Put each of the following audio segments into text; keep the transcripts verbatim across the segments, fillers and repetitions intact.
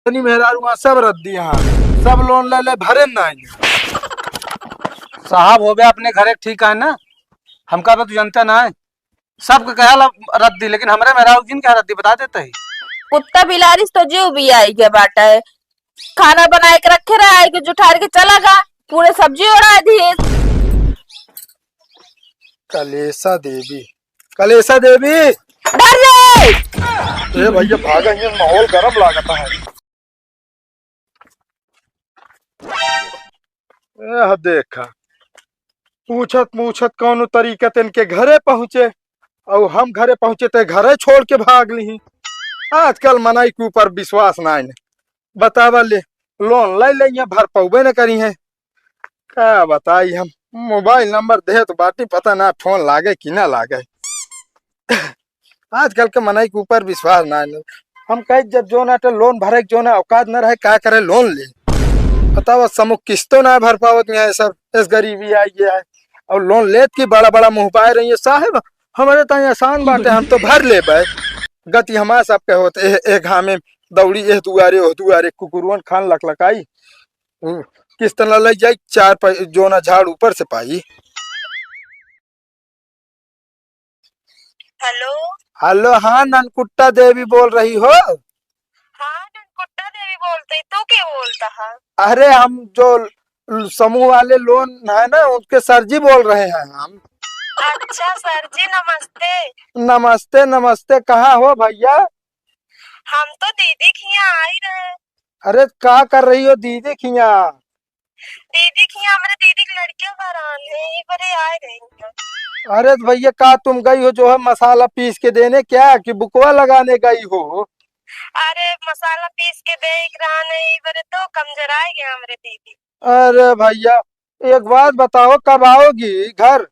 अपनी मेहरारू वहाँ सब रद्दी, यहाँ सब लोन ले ले, भरे ना आए। साहब, होबे अपने घरे ठीक है ना, हमका तो तू जनते ना है, सबके कहा ला रद्दी, लेकिन हमरे मेहरारू जिन कहा रद्दी बता देते ही। कुत्ता बिलारी से तो जीव भी आई गया बाटा है, खाना बनाए के रखे रहा है कि जुठार के चला गा, पूरे सब्जी उड़ा दिए। कलेसा देवी, कलेसा देवी। डर रे। ए भैया भागा, ये माहौल गरम लागता है। ए देखा, पूछत पूछत कौनो तरीका ते इनके घरे पहुँचे, और हम घरे पहुँचे ते घरे छोड़ के भाग ली। आजकल मनई के ऊपर विश्वास ना है। बतावा ले, लोन ले ले, यहाँ भर पौबे न करी है। का बताई हम, मोबाइल नंबर दे तो बाटी, पता ना फोन लागे कि ना लागे। आजकल के मनई के ऊपर विश्वास ना है। हम कहे जब जो ना तो लोन भरे के जो ना औकात ना रहे, का करे लोन ले। बतावा, समूह किस्तो ना भर पावत यहाँ सब, इस गरीबी आई गया है। और लोन लेत की बड़ा बड़ा मुँह पाए रही है साहब, हमरे ताई आसान बाटे, हम तो भर लेबे। गति हमार सबके होत, एह, एह घामे दौड़ी, एह दुआरे, ओह दुआरे, कुकुरुअन खान लकलकाई। उ, किस्त न लग जाई, चार पै-, जोना झाड़ ऊपर से पाई। हेलो। हेलो, हाँ, ननकुट्टा देवी बोल रही हो? हाँ, ननकुट्टा देवी बोलते, तू के बोलता है? अरे, हम जो ल-, समूह वाले लोन है ना, उसके सर जी बोल रहे हैं हम। अच्छा सर जी, नमस्ते। नमस्ते, नमस्ते। कहाँ हो भैया? हम तो दीदी के यहाँ आई रहे। अरे, का कर रही हो दीदी के यहाँ? दीदी के यहाँ, हमरे दीदी के लड़के घर आन है, ये बरे आए रही हैं। अरे तो भैया, का तुम गई हो जो है मसाला पीस के देने क्या, कि बुकवा लगाने गई हो? अरे, मसाला पीस के दे के रहा नहीं, बरे तो कमजोराए गया हमरे दीदी। अरे भैया, एक बात बताओ, कब आओगी घर?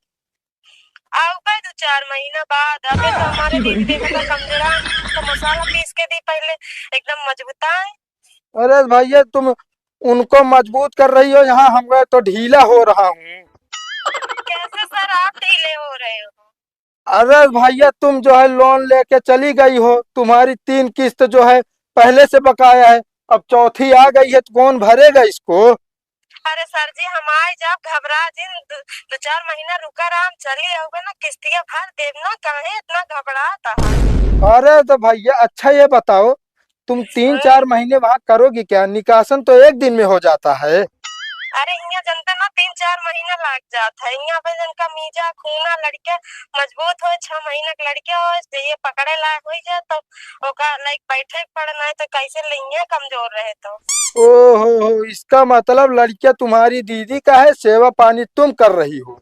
आउबे दो चार महीना बाद। अबे तो हमारे दीदी देखो तो कमजोराए, तो मसाला पीस के दी पहले, एकदम मजबूताए। अरे भैया, तुम उनको मजबूत कर रही हो, यहाँ हम गए तो ढीला हो रहा हूँ। कैसे सर आप ढीले हो रहे हो? अरे भैया, तुम जो है लोन लेके चली गई हो, तुम्हारी तीन किस्त जो है पहले से बकाया है, अब चौथी आ गई है तो कौन भरेगा इसको? अरे सर जी, हम आए जाब, घबरा जिन, दो, दो चार महीना रुका रहा, हम चली आउबे ना, किस्तिया भर देब ना, काहे इतना घबरात है? अरे तो भैया, अच्छा ये बताओ, तुम तीन चार महीने वहाँ करोगी क्या? निकासन तो एक दिन में हो जाता है। अरे हियाँ जनते ना, तीन चार महीना लाग जात है। हियाँ पे जनका मीजा खूना लड़के मजबूत होए, छह महीना के लड़के होए, जइए पकड़े लायक होई जाए तो ओका लाइक बैठे के पड़े, नाहीं तो कैसे लइया कमजोर रहे तो। ओ हो हो, इसका मतलब लड़कियाँ तुम्हारी दीदी का है, सेवा पानी तुम कर रही हो।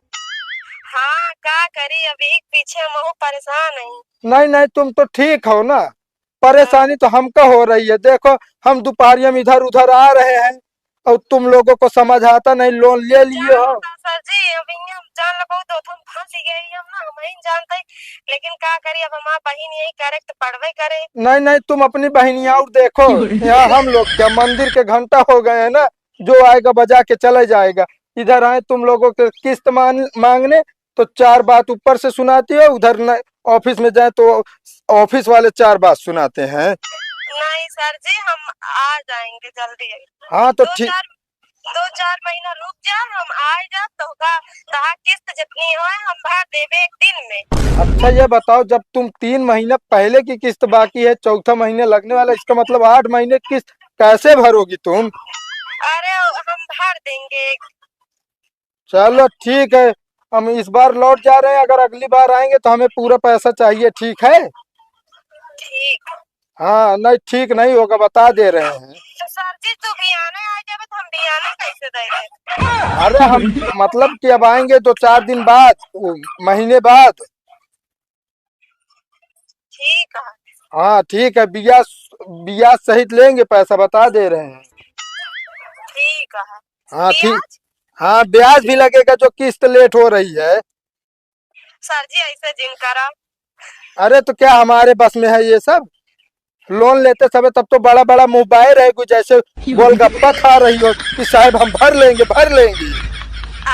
हाँ, का करी, अब एक पीछे हम बहुत परेशान हैं। नहीं नहीं, तुम तो ठीक हो ना, परेशानी तो हमका हो रही है। देखो, हम दोपहरिया में इधर उधर आ रहे हैं और तुम लोगों को समझ आता नहीं, लोन ले लिए हो। जानता सर जी, अब इहाँ हम जान लो बहुत हम फंस गए, हम ना, हम ही जानते, लेकिन का करी, अब हमार बहिन यही करे तो पड़बे करे। नहीं नहीं, तुम अपनी बहिनिया और देखो, यहाँ हम लोग क्या मंदिर के घंटा हो गए हैं ना, जो आएगा बजा के चला जाएगा। इधर आए तुम लोगों के किस्त मान-, मांगने, तो चार बात ऊपर से सुनाती हो, उधर न, ऑफिस में जाए तो ऑफिस वाले चार बात सुनाते हैं। नहीं सर जी, हम आ जाएंगे जल्दी। हाँ, तो दो ठीक। चार, दो चार महीना रुक जा, हम आ जा, तो का, तहार किस्त जितनी होए, हम भर देबे एक दिन में। अच्छा, ये बताओ, जब तुम तीन महीना पहले की किस्त बाकी है, चौथा महीने लगने वाला, इसका मतलब आठ महीने की किस्त कैसे भरोगी तुम? अरे, हम भर देंगे। चलो ठीक है, हम इस बार लौट जा रहे हैं, अगर अगली बार आएंगे तो हमें पूरा पैसा चाहिए, ठीक है? ठीक। हाँ, नहीं, ठीक नहीं होगा, बता दे रहे हैं। तो सर जी, तू बियाने आ जाबे तो हम बियाने कैसे दे देब? अरे, हम मतलब कि अब आएंगे दो चार दिन बाद, वो, महीने बाद। ठीक है। हाँ, ठीक है, बियाह, बियाह सहित लेंगे पैसा, बता दे रहे हैं। ठीक है। हाँ, ठीक। ब्याज? हाँ, ब्याज भी लगेगा जो किस्त लेट हो रही है। सर जी, ऐसे जिन करा। अरे, तो क्या हमारे बस में है ये सब? लोन लेते समय तब तो बड़ा बड़ा मुंह बाए रहेगी, जैसे गोलगप्पा खा रही हो कि साहब हम भर लेंगे, भर लेंगे।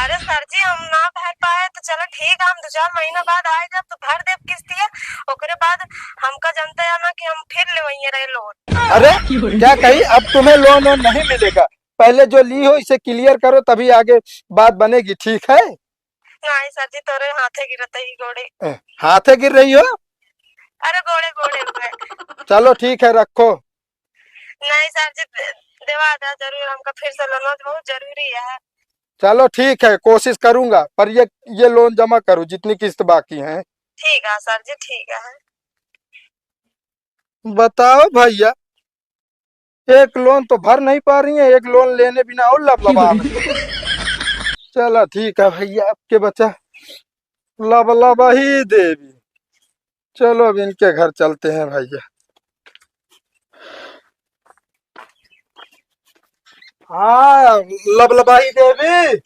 अरे सर जी, हम ना भर पाए तो चलो ठीक है, हम दो चार महीना बाद आए जब तो भर देब किस्तिया, ओकरे बाद हमका जनते है ना कि हम फिर लेवइये रहे लोन। अरे क्या कही, अब तुम्हें लोन वोन नहीं मिलेगा, पहले जो ली हो इसे क्लियर करो तभी आगे बात बनेगी, ठीक है? नहीं सर जी, तोरे हाथे गिरत ही गोड़े। ए, हाथे गिर रही हो? अरे गोड़े गोड़े हुए। चलो ठीक है, रखो। नहीं सर जी, दे-, देवा दा जरूर, हमका फिर से लोन बहुत जरूरी है। चलो ठीक है, कोशिश करूंगा, पर ये ये लोन जमा करो जितनी किस्त बाकी है। ठीक है सर जी, ठीक है। बताओ भैया, एक लोन तो भर नहीं पा रही है, एक लोन लेने बिना और लबलबा रही है। चला ठीक है भैया, आपके बचा लबलबही देवी। चलो अब इनके घर चलते हैं भैया। हाँ, लबलबाही देवी।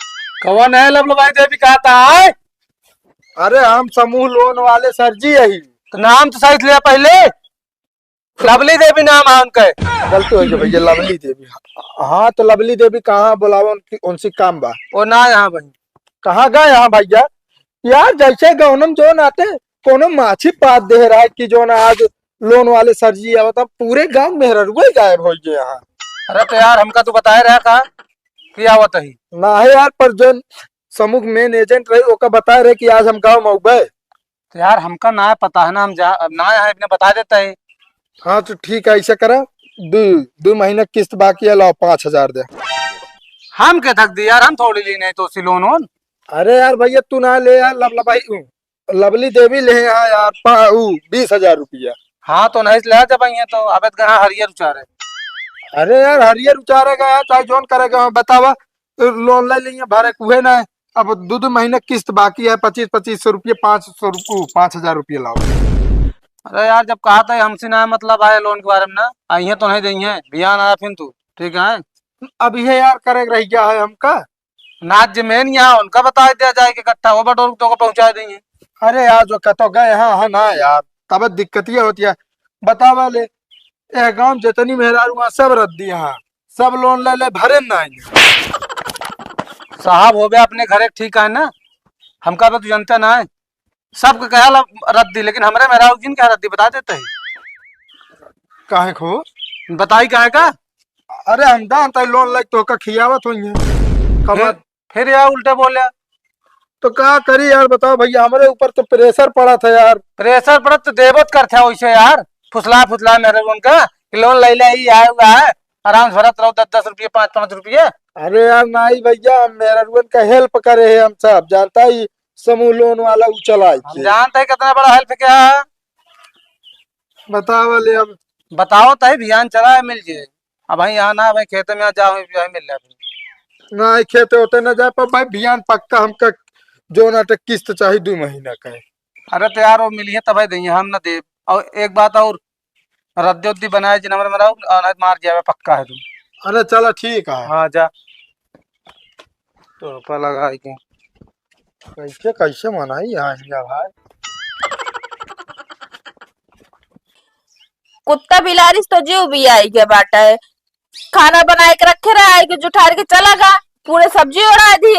कौन है लबलबाही देवी, कहा था आए? अरे हम समूह लोन वाले सर जी यही। तो नाम तो सही ले पहले। लवली देवी नाम है उनके। गलती हो गई भैया, लवली देवी। हाँ तो लवली देवी कहाँ बुलावा, उनकी उनसे काम बा। वो ना यहाँ भाई। कहाँ गए यहाँ भैया? यार जैसे गौनम जो नाते कोनो माछी पाद दे रहा है कि जो ना आज लोन वाले सर जी आवत, अब पूरे गांव मेहररुए गायब हो गए यहाँ। अरे तो यार हमका तो बताए रहा था कि आवत ही। ना है यार, पर जो समूह मेन एजेंट रही ओका बताए रहे कि आज हम गाँव में आउबे। तो यार हमका ना पता है ना, हम जा ना यहाँ इतने बता देता है। हाँ तो ठीक है, ऐसा करा, दो दो महीना किस्त बाकी है, लाओ पाँच हजार दे। हम के थक दी यार, हम थोड़ी ली नहीं तो सी लोन वोन। अरे यार भैया तू ना ले यार, लवलबाही लवली देवी ले यहाँ यार पा ऊ बीस हजार रुपया। हाँ तो नहीं ले जब ये तो अबे तो कहाँ हरियर उचारे। अरे यार हरियर उचारे गया चाहे जोन करे गया बतावा, लोन ले लिए भरे कुहे ना। अब दो दो महीना किस्त बाकी है, पच्चीस पच्चीस सौ रुपये, पाँच सौ रुपये, पाँच हजार रुपये लाओ। अरे यार जब कहा था हमसे ना मतलब आए लोन के बारे में ना, आइए तो नहीं देंगे, बिहान आया फिर तू, ठीक है? अब ये यार करे रह गया है हमका। नाथ जी मेन यहाँ उनका बता दिया जाए कि इकट्ठा हो बटोर तो को पहुँचा देंगे। अरे यार जो कतो गए हाँ हाँ ना यार, तब दिक्कत ये होती है। बतावा ले, ए गांव जितनी मेहरारू वहाँ सब रद्दी यहाँ, सब लोन ले ले भरे ना आएंगे। साहब हो गया अपने घरे ठीक है ना, हमका तो तू जनता ना है, सबके कहा ला रद्दी, लेकिन हमरे मेहरारू जिन कहा रद्दी बता देते हैं। काहे खो? बताई काहे का? अरे हम दान तय लोन लाइक तो का खियावत होइए। कब फिर, फिर यार उल्टे बोले। तो का करी यार, बताओ भैया, हमरे ऊपर तो प्रेशर पड़ा था यार। प्रेशर पड़त तो देबत कर था वैसे यार, फुसला फुसला मेरे उनका कि लोन ले ले ही आए हुआ है, आराम से भरत रहो दस दस रुपये, पाँच पाँच रुपये। अरे यार नाई भैया, हम मेहररुअन का हेल्प करे हैं हम सब, जानता ही समूह लोन वाला उ चलाए हम के। जानते हैं कितना बड़ा हेल्प क्या है। बताओ ले अब। बताओ तही भियान चला है, मिल जाए। अब भाई यहाँ ना, भाई खेते में यहाँ जाओ, यहाँ मिल जाए। ना, खेते होते ना जाए, पर भाई भियान पक्का हमका जो ना तो किस्त चाही दो महीना का है। अरे तो यार, वो मिलिए तब भाई देंगे, हम ना दे। और एक बात और, रद्दी उद्दी बनाए जिन हमरे मराऊ, और नहीं तो मार जावे, पक्का है तू। अरे चलो ठीक है। हाँ, जा। तो रुपया लगाई के। कैसे, कैसे मनाई यहाँ हिया भाई? कुत्ता बिलारी से तो जीव भी आई के बाटा है। खाना बनाए के रखे रहा, आई के जुठार के चला गा, पूरे सब्जी उड़ा दी।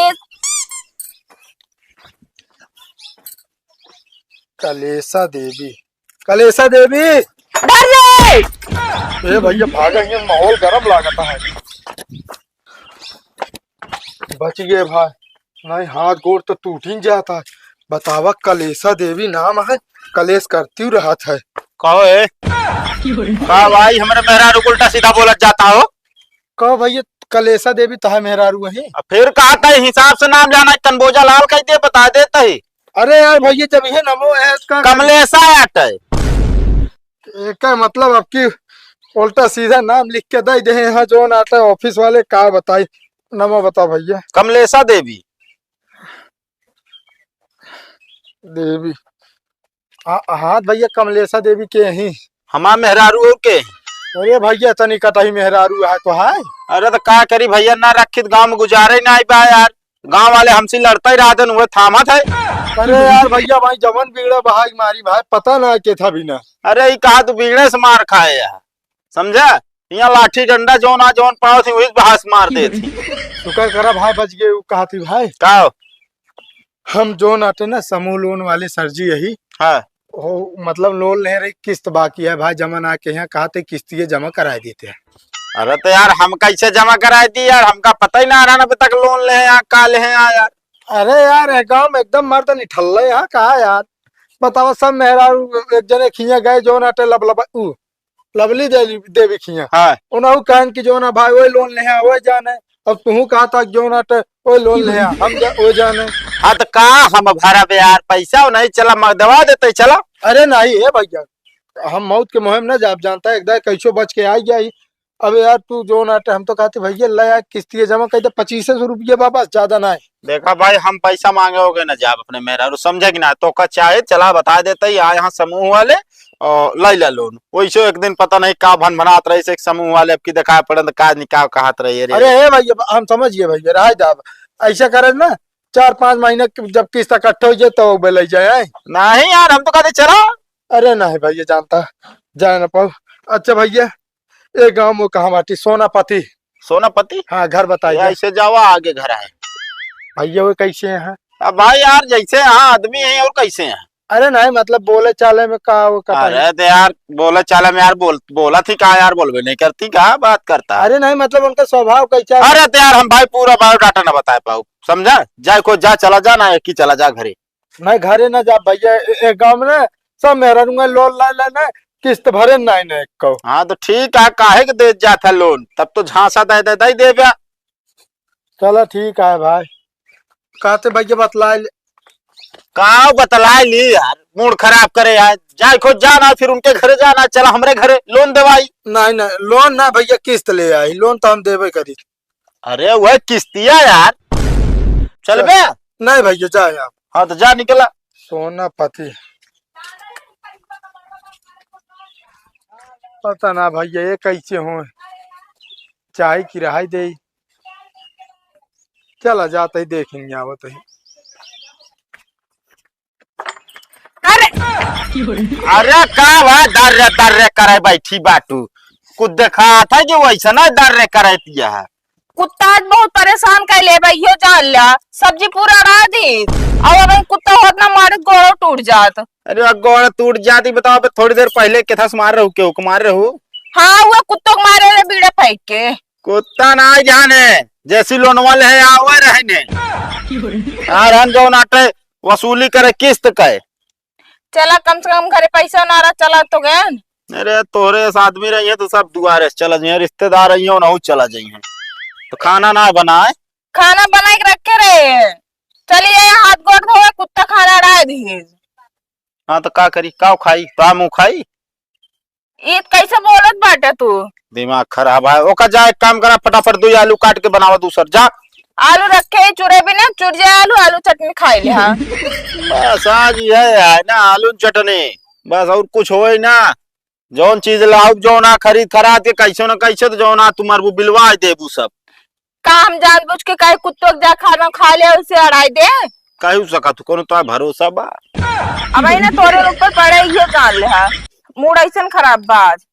कलेसा देवी, कलेसा देवी। डर रे! ए भैया, भागा, ये माहौल गरम लागता है। बच गए भाई, नहीं हाथ गोड़ तो टूट ही जाता है। बतावा, कलेसा देवी नाम है, कलेस करती रहत है। कहो ए, का भाई, हमरे मेहरारू को उल्टा सीधा बोलत जाता हो? कहो भैया, कलेसा देवी तहा मेहरारू है? अब फिर कहा था, हिसाब से नाम जाना, कनबोजा लाल कह दे, बता देता है। अरे यार भैया, जब ये नमो है इसका कमलेसा आटा है। एका मतलब आपकी उल्टा सीधा नाम लिख के दे दे हैं, जो ना आता है ऑफिस वाले, का बताई। नमो बताओ भैया। कमलेसा देवी। देवी। हाँ, हाँ भैया, कमलेसा देवी के ही। हमार मेहरारू हो के? अरे भैया, तनी कतही मेहरारू है तो है। अरे तो का करी भैया, ना रखी तो गाँव में गुजारे ना आई बा यार। गाँव वाले हमसे लड़ता ही रहा, दिन हुए थामत है। अरे यार भैया, भाई जवन बीड़ा बहाई मारी भाई, पता ना के था भी ना। अरे ई कहा तू बीड़े से मार खाए यार, समझा? यहाँ लाठी डंडा जौन आ जौन पाओ थी वही बहास मार दे थी। शुक्र करा भाई बच गए, उ कहत ही भाई। का हो? हम जौन आटे ना समूह लोन वाले सर जी यही। हाँ। हो, मतलब लोन ले रही, किस्त बाकी है भाई, जमा ना के यहाँ कहते किस्तिये जमा कराए देते हैं। अरे तो यार हम कैसे जमा कराए दी यार, हमका पता ही ना रहा ना अभी तक लोन ले हैं यहाँ, का ले हैं यहाँ यार। अरे यार, ये गाँव में एकदम मर्द निठल्ले यहाँ का यार। बतावा सब मेहरारू एक जने खिया गए जौन आटे लब लब उ लवली देवी, देवी खिया। हाँ। उनहु कहन कि जौन है भाई, वही लोन ले हैं, वही जाने। अब तुहू कहा था कि जौन आटे, वही लोन ले हैं, हम जा, वही जाने। हाँ, तो का हम भरब यार, पैसा नहीं चला, मग दवा देते चला। अरे नहीं, हे भैया, हम मौत के मुहिम ना जाब जानता है, एक दाए कैसो बच के आ जाई। अब यार, तू जौन आटे, हम तो कहते भैया, ले आ, किस्तिये जमा कर दे, पच्चीस सौ रुपये बा, बस, ज्यादा ना है। देखा भाई, हम पैसा मांगे हो गए ना जाब अपने मेहरारू, समझे कि ना? तो का चाहे चला बता देते ही, आ यहाँ समूह वाले और ले ला लोन। वैसे एक दिन पता नहीं का भनभनात रहे से एक समूह वाले, अब की दिखाए पड़न तो का निकाह कहत रही है रे। अरे हे भैया, हम समझ गए भैया, रह जाब। ऐसा करे ना, चार पाँच महीने की जब किस्त इकट्ठा हो जाए तो वो ले जाए। नहीं यार, हम तो कहते चला। अरे नहीं भैया, जानता जाए ना पाऊ। अच्छा भैया, ए गाँव में कहाँ बाटी? सोनापति। सोनापति? हाँ, घर बताइए। ऐसे जावा, आगे घर है। भैया, वो कैसे हैं? अब भाई यार, जैसे यहाँ आदमी है और कैसे हैं? अरे नहीं, मतलब बोले चाले में का वो कटा है? अरे तो यार, बोले चाले में यार, बोल, बोला थी का यार, बोलबे नहीं करती, का बात करता है? अरे नहीं, मतलब उनका स्वभाव कैसा है? अरे तो यार, हम भाई पूरा बायोडाटा ना बताए पाऊ, समझा? जाए को जा, चला जा ना, एक ही चला जा घरे। नहीं, घरे ना जा भैया, ए, ए गाँव में ना सब मेहरारू लोन ला लेना, किस्त भरे ना, नहीं को। हाँ, तो ठीक है, काहे के दे जात है लोन? तब तो झांसा दे दे, दे देबे। चला ठीक है भाई, कहते भैया बतला ले। का बतला ली यार, मूड खराब करे यार, जाए खुद जाना, फिर उनके घरे जाना, चला हमरे घरे लोन देवाई। नहीं, नहीं, लोन ना भैया, किस्त ले आई, लोन तो हम देबे करी। अरे वह किस्तिया यार, चल बे। नहीं भैया, जाए आप। हाँ, तो जा निकला। सोनापति, पता ना भैया, ये कैसे हो, चाय की रहाई दे। चला जाते ही देखेंगे, आवत ही। अरे! अरे का बा दर्रे दर्रे करे बैठी बाटू? कुछ देखा था कि वैसा ना दर्रे करे पिया है। कुत्ता आज बहुत परेशान कर ले भाई, यो जान ल्या, सब्जी पूरा अड़ा दी। अब अब कुत्ता होत ना मारे गोड़ो टूट जात। अरे गोड़ टूट जाती, बताओ, अब थोड़ी देर पहले केथस मार रहू, केहू के मार रहू? हाँ, वो कुत्तो के मारे ले बीड़ा फेंक के। कुत्ता ना जाने, जैसी लोन वाले है आवे रहने। यार हम जौन आटे वसूली करे किस्त के। चला, कम से कम घरे पैसा ना रहा, चला तो गए। अरे, तोरे ऐसा आदमी रही है तो सब दुआरे से चला जाइए, रिश्तेदार रही हो ना, चला जाइए। तो खाना ना बनाए। खाना बनाए के रखे रहे। चलिए, हाथ गोड़ धोए, कुत्ता खाना अड़ाए दिए। हाँ, तो का करी, का खाई, तो मुँह खाई। ई कैसे बोलत बाटे तू? दिमाग खराब है। ओका जा, एक काम करा, फटाफट दो आलू काट के बनावा दूसर, जा। आलू रखे ही चुरे भी ना, चुर जाए आलू, आलू चटनी खाई ले, हाँ। बस आज ये है ना, आलू चटनी, बस और कुछ होए ना। जौन चीज लाउब, जौन आ खरीद खराद के कैसे न कैसे तो जौन आ तुम्हार वो बिलवा देबू सब। का हम जानबूझ के काहे कुत्तो के जा खाना खा ले, उसे अड़ाई दे? काहे हो सका तू, कोनो तो भरोसा बा? अब आई ना तोरे ऊपर पड़े, ये जान ले हा। मूड ऐसन खराब बा आज।